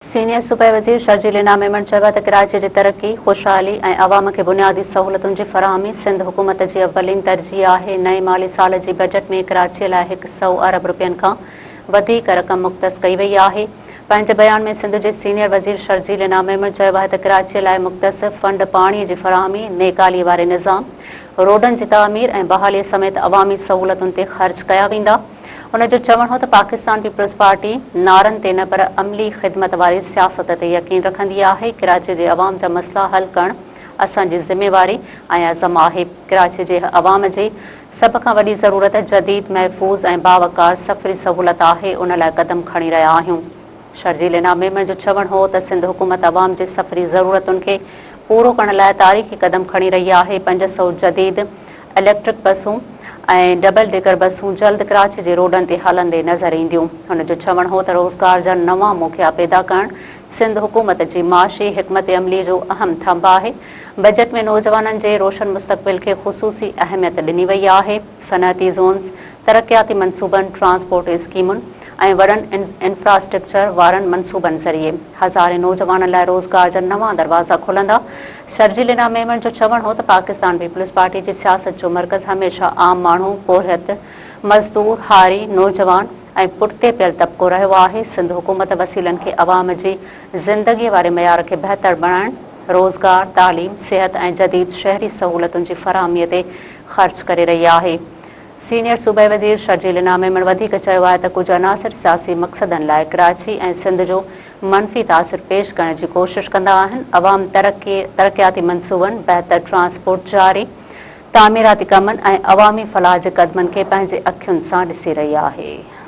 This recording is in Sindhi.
سينيئر صوبائي وزير شرجيل انعام ميمڻ چيو آهي ته ڪراچي جي ترقي، خوشحالي ۽ عوام کي بنيادي سهولتن جي فراهمي سنڌ حڪومت جي اولين ترجيح آهي، نئين مالي سال جي بجيٽ ۾ ڪراچي لاء هڪ سئو ارب رپين کان وڌيڪ رقم مختص ڪئي وئي آهي. پنهنجي بيان ۾ سنڌ جي سينيئر وزير شرجيل انعام ميمڻ چيو آهي ته ڪراچي لاء مختص فنڊ پاڻي جي فراهمي، نيڪالي واري نظام، روڊن جي تعمير ۽ بحالي سميت عوامي سهولتن تي خرچ ڪيا ويندا. هن جو چوڻ هو ته پاڪستان پيپلز پارٽي نعرن تي نه پر عملي خدمت واري سياست تي يقين رکندي آهي، ڪراچي جي عوام جا مسئلا حل ڪرڻ اسان جي ذميواري ۽ عزم آهي، ڪراچي جي عوام جي سڀ کان وڏي ضرورت جديد، محفوظ ۽ باوقار سفري سهولت آهي، ان لاء قدم کڻي رهيا آهيون. شرجيل انعام ميمڻ جو چوڻ هو ته سنڌ حڪومت عوام جي سفري ضرورتن کي پورو ڪرڻ لاء تاريخي قدم کڻي رهي آهي، 500 جديد اليڪٽرڪ بسون ۽ ڊبل ڊيڪر بسون جلد ڪراچي جي روڊن تي هلندي نظر اينديون. هن جو چوڻ هو ته روزگار جا نوان موقعا پيدا ڪرڻ سنڌ حڪومت جي معاشي حڪمت عملي جو اهم ٿنڀ آهي، بجيٽ ۾ نوجوانن جي روشن مستقبل کي خصوصي اهميت ڏني وئي آهي، صنعتي زونز، ترقياتي منصوبن، ٽرانسپورٽ اسڪيمن ۽ وڏن انفراسٽرڪچر وارن منصوبن ذريعي هزارين نوجوانن لاء روزگار جا نوان دروازا کلندا. شرجيل انعام ميمڻ جو چوڻ هو ته پاڪستان پيپلز پارٽي جي سياست جو مرڪز هميشه عام ماڻهو، پورهيت، مزدور، هاري، نوجوان ۽ پٺتي پيل طبقو رهيو آهي، سنڌ حڪومت وسيلن کي عوام جي زندگي واري معيار کي بهتر بڻائڻ، روزگار، تعليم، صحت ۽ جديد شهري سهولتن جي فراهمي تي خرچ ڪري رهي آهي. سينيئر صوبائي وزير شرجيل انعام ميمڻ وڌيڪ چيو آهي ته ڪجهه عناصر سياسي مقصدن لاء ڪراچي ۽ سنڌ جو منفي تاثر پيش ڪرڻ جي ڪوشش ڪندا آهن، عوام ترقي، ترقياتي منصوبن، بهتر ٽرانسپورٽ، جاري تعميراتي ڪمن ۽ عوامي فلاح جي قدمن کي پنهنجي اکين سان ڏسي رهي آهي.